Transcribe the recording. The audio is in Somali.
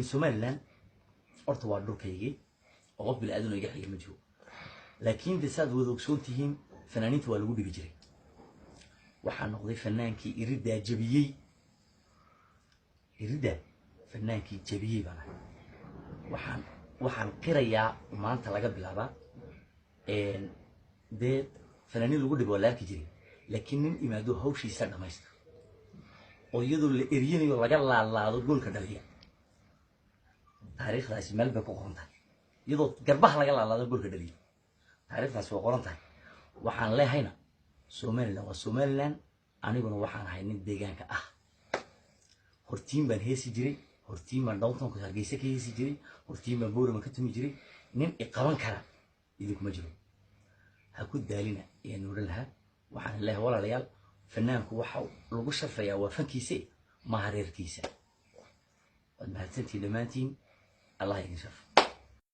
Somaliland horta waa dhulkaygii oo qof bini aadan oo iga xiga ma jiro, laakiin de saad wada ogsoon tihiin, fanaaniinta waa lagu dhigi jiray. Waxaa noqday fanaankii iridaa jabiyey, iridaa fanaankii jabiyey baan ahay. Waxaan qirayaa maanta laga bilaabaa, dee fanaaniin lagu dhigo waa la arki jiray, laakiin nin imaado hawshiisa dhamaysta oo iyadoo la eryanayo laga laalaado goolka dhaliya, taariikhdaasi meel bay ku qoran tahay. Iyadoo garbaha laga laalaado goolka dhaliya, taariikhdaasi waa qoran tahay. Waxaan leehayna Somaliland waa Somaliland. Aniguna waxaan ahay nin deegaanka ah. Hortiin baan heesi jiray, hortiin baan downtownka Hargeysa ka heesi jiray, hortiin baan Boorama ka tumi jiray. Nin iqaban kara idinkuma jiro, ha ku daalina ayaan odhan lahaa. Waxaan leeyahay walaalayaal, fanaanku waxa lagu sharfayaa waa fankiise, maaha reerkiisa. Waad mahadsantihiin dhammaantiin. Allah idin sharfo.